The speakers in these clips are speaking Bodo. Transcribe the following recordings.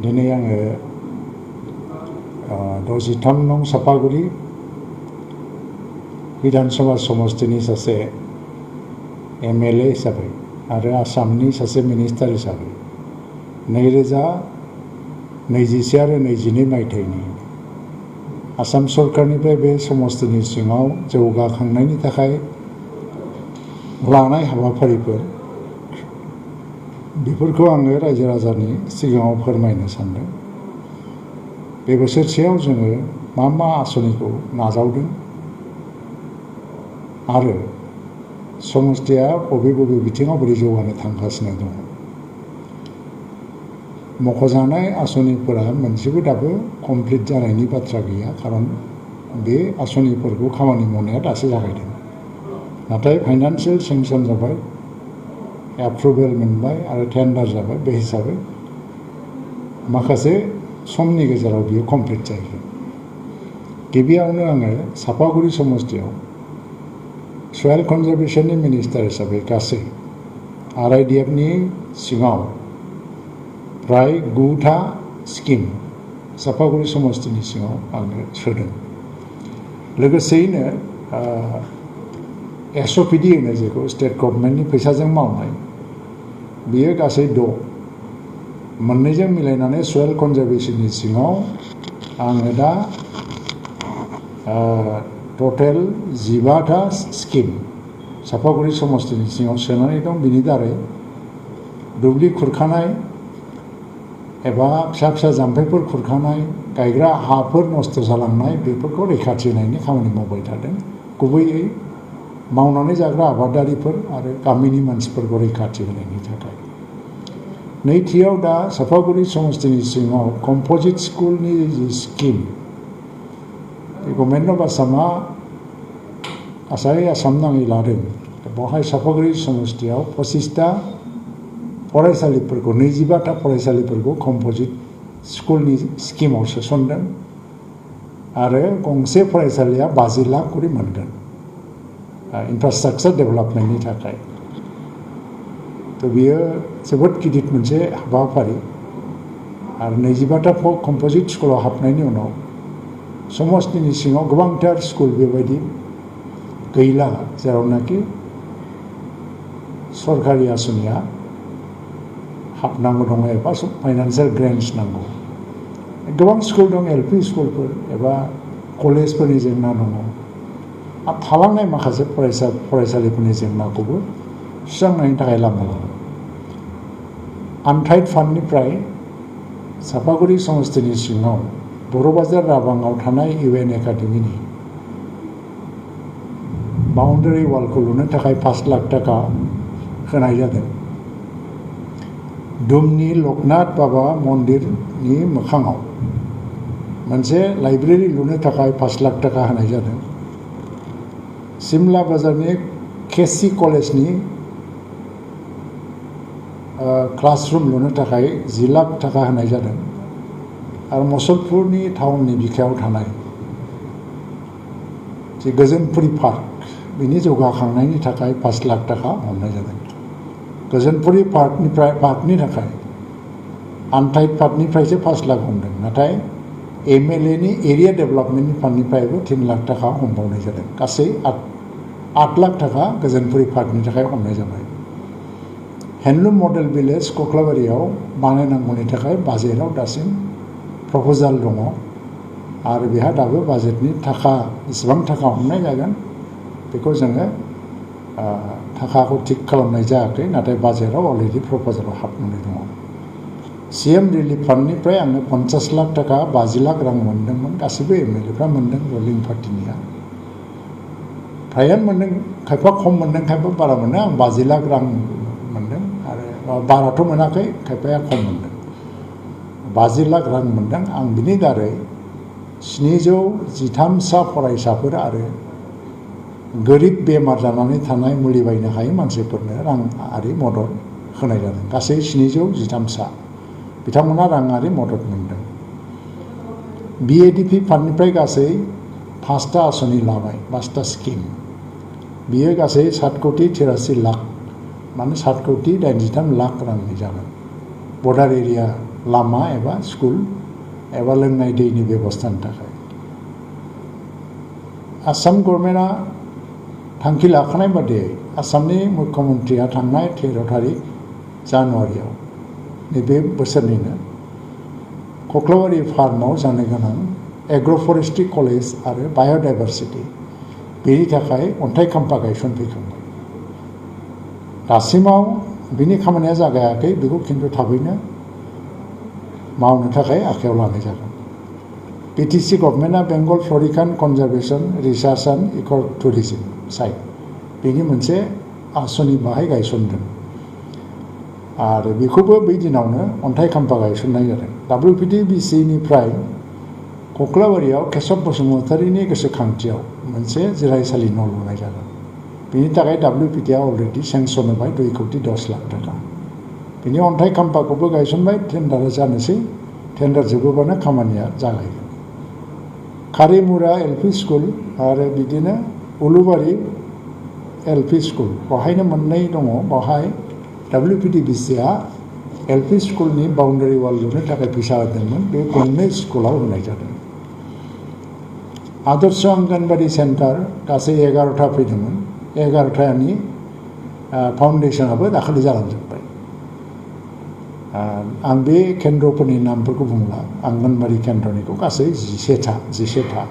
दिनै आङो 13 नं सापागुरि विधानसभा समष्टिनि सासे MLA हिसाबै आरो आसामनि सासे मिनिस्टार हिसाबै 2021 आरो 22 मायथाइनि आसाम सरकारनिफ्राय बे समष्टिनि सिङाव जौगाखांनायनि थाखाय लानाय हाबाफारिफोर बेफोरखौ आङो रायजो राजानि सिगाङाव फोरमायनो सानदों। बे बोसोरसेयाव जोङो मा आसनिखौ नाजावदों आरो समष्टिया बबे बिथिङाव बोरै जौगानो थांगासिनो दङ। मख'जानाय आसनिफोरा मोनसेबो दाबो कमप्लिट जानायनि बाथ्रा गैया, खारन बे आसनिफोरखौ खामानि मावनाया दासो जागायदों। नाथाय फाइनान्सियेल सेंसन जाबाय, एप्रुभेल मोनबाय आरो टेन्डार जाबाय। बे हिसाबै माखासे समनि गेजेराव बियो कमप्लिट जाहैगोन। गिबियावनो आङो सापागुरि समष्टियाव सयल कनजारभेशननि मिनिस्टार हिसाबै गासै RIDFनि सिङाव प्राय 9था स्किम सापागुरि समष्टिनि सिङाव आङो सोदों। लोगोसेयैनो SOPD होनो जेखौ स्टेट गभर्नमेन्टनि फैसाजों मावनाय, बियो गासै 6। मोननैजों मिलायनानै सयल कनजारभेशननि सिङाव आङो दा टटेल 15था स्किम सापागुरि समष्टिनि सिङाव सोनानै दं। बिनि दारै दुब्लि खुरखानाय एबा फिसा जाम्फैफोर खुरखानाय, गायग्रा हाफोर नस्थ' जालांनाय, बेफोरखौ रैखाथि होनायनि खामानि मावबाय थादों। गुबैयै मावनानै जाग्रा आबादारिफोर आरो गामिनि मानसिफोरखौ रैखाथि होनायनि थाखाय। नैथियाव दा सापागुरि समष्टिनि सिङाव कम्पोजिट स्कुलनि जि स्किम, बे गभर्नमेन्ट अफ आसामा गासै आसाम नाङै लादों। बेवहाय सापागुरि समष्टियाव 25टा फरायसालिफोरखौ 25टा फरायसालिफोरखौ कम्पोजिट स्कुलनि स्किमाव सोसनदों आरो गंसे फरायसालिया 50 लाख करि मोनगोन इनफ्रास्ट्राक्चार डेभेलपमेन्टनि थाखाय। बियो जोबोद गिदिर मोनसे हाबाफारि। आरो 25टा कम्पोजिट स्कुलाव हाबनायनि उनाव समष्टिनि सिङाव गोबांथार स्कुल बेबायदि गैला जेरावनाखि सरकारि आसनिया हाबनांगौ दङ एबा फाइनान्सियेल ग्रेन्टस नांगौ। गोबां स्कुल दं, LP स्कुलफोर एबा कलेजफोरनि जेंना दङ। थालांनाय माखासे फरायसालिफोरनि जेंनाखौबो सुस्रांनायनि थाखाय लामा दङ। आनटाइड फान्डनिफ्राय सापागुरि समष्टिनि सिङाव बर' बाजार राबाङाव थानाय UN एकाडेमिनि बाउन्डारि वालखौ लुनो थाखाय 5 लाख थाखा होनाय जादों। दुमनि लकनाथ बाबा मन्दिरनि मोखाङाव मोनसे लाइब्रेरि लुनो थाखाय 5 लाख थाखा होनाय जादों। सिमला बाजारनि KC कलेजनि क्लासरुम लुनो थाखाय 10 लाख थाखा होनाय जादों। आरो मसलपुरनि टाउननि बिखायाव थानाय जे गोजोनपुरि पार्क, बिनि जौगाखांनायनि थाखाय 5 लाख थाखा हरनाय जादों। गोजोनपुरि पार्कनि थाखाय आनटाइड फान्डनिफ्रायसो 5 लाख हमदों, नाथाय MLAनि एरिया डेभेलपमेन्टनि फान्डनिफ्रायबो 3 लाख थाखा हमबावनाय जादों। गासै 8 लाख थाखा गोजोनपुरि पार्कनि थाखाय हमनाय जाबाय। हेन्डलुम मडेल भिलेज कख्लाबारियाव बानायनांगौनि थाखाय बाजेटआव दासिम प्रप'जाल दङ आरो बेहा दाबो बाजेटनि थाखा बेसेबां थाखा हमनाय जागोन बेखौ जोङो थाखाखौ थिग खालामनाय जायाखै, नाथाय बाजेटआव अलरेडि प्रप'जालाव हाबनानै दङ। CM रिलिफ फान्डनिफ्राय आङो 50 लाख थाखा 50 लाख रां मोनदोंमोन। गासैबो MLAफ्रा मोनदों, रुलिं पार्टिनिया फ्रायानो मोनदों, खायफा खम मोनदों, खायफा बारा मोनदों। आं 50 लाख रां मोनदों आरो बाराथ' मोनाखै, खायफाया खम मोनदों। 50 लाख रां मोनदों। आं बिनि दारै 713सा फरायसाफोर आरो गोरिब बेमार जानानै थानाय मुलि बायनो हायै मानसिफोरनो राङारि मदद होनाय जादों। गासै 713सा बिथांमोना राङारि मदद मोनदों। BADP फान्डनिफ्राय गासै 5टा आसनि लाबाय, 5टा स्किम। बियो गासै 7 कौटि 83 लाख, माने 7 कौटि 93 लाख रांनि जागोन। बर्डार एरिया लामा एबा स्कुल एबा लोंनाय दैनि बेबस्थानि थाखाय आसाम गभर्नमेन्टआ थांखि लाखानाय बादियै आसामनि मुख्यमन्त्रिया थांनाय 13 थारिख जानुवारियाव नैबे बोसोरनिनो कक्लाबारि फार्माव जानो गोनां एग्र' फरेस्ट्रि कलेज आरो बाय'डाइभारसिटि बेनि थाखाय अन्थाइ खाम्फा गायसनफैखांबाय। दासिमाव बिनि खामानिया जागायाखै, बेखौ खिन्थु थाबैनो मावनो थाखाय आखायाव लानाय जागोन। बिटिसि गभर्नमेन्टआ बेंगल फ्लरिकान कनजारभेशन रिसार्च एन्ड इक' टुरिजम साइट बेनि मोनसे आसनि बाहाय गायसनदों आरो बेखौबो बै दिनावनो अन्थाइ खाम्फा गायसननाय जादों। WPTBCनिफ्राय कक्लाबारियाव केशब बसुमतारीनि गोसोखांथियाव मोनसे जिरायसालि न' लुनाय जागोन। बेनि थाखाय WPTआ अलरेडि सेंसन होबाय 2,10,00,000 थाखा। बिनि अन्थाइ खाम्फाखौबो गायसनबाय, टेन्डारा जानोसै, टेन्डार जोबोबानो खामानिया जागायगोन। कारिमुरा LP स्कुल आरो बिदिनो उलुबारि LP स्कुल बेवहायनो मोननै दङ। बेवहाय WPTBCआ LP स्कुलनि बाउन्डारि वाल लुनो थाखाय फैसा होदोंमोन, बे गंनै स्कुलाव होनाय जादों। आदर्श अंगनबाड़ी सेन्टार गासै 11टा फैदोंमोन, 11टानि फाउन्डेसनाबो दाखालि जालांजोब्बाय। आं बे केन्द्रफोरनि नामफोरखौ बुंला, आंगनबाड़ी केन्द्रनिखौ गासै 11टा।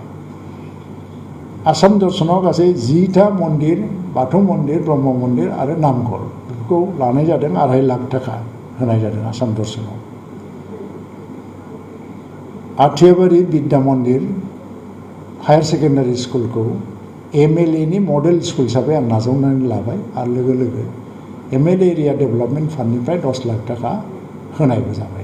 आसाम दर्शनाव गासै 10टा मन्दिर, बाथौ मन्दिर, ब्रह्म मन्दिर आरो नामघर बेफोरखौ लानाय जादों। 2.5 लाख थाखा होनाय जादों आसाम दर्शनाव। आथियाबारि बिद्या मन्दिर हायार सेकेन्डारि स्कुलखौ MLAनि मडेल स्कुल हिसाबै आं नाजावनानै लाबाय आरो लोगो MLA एरिया डेभेलपमेन्ट फान्डनिफ्राय 10 लाख थाखा होनायबो जाबाय।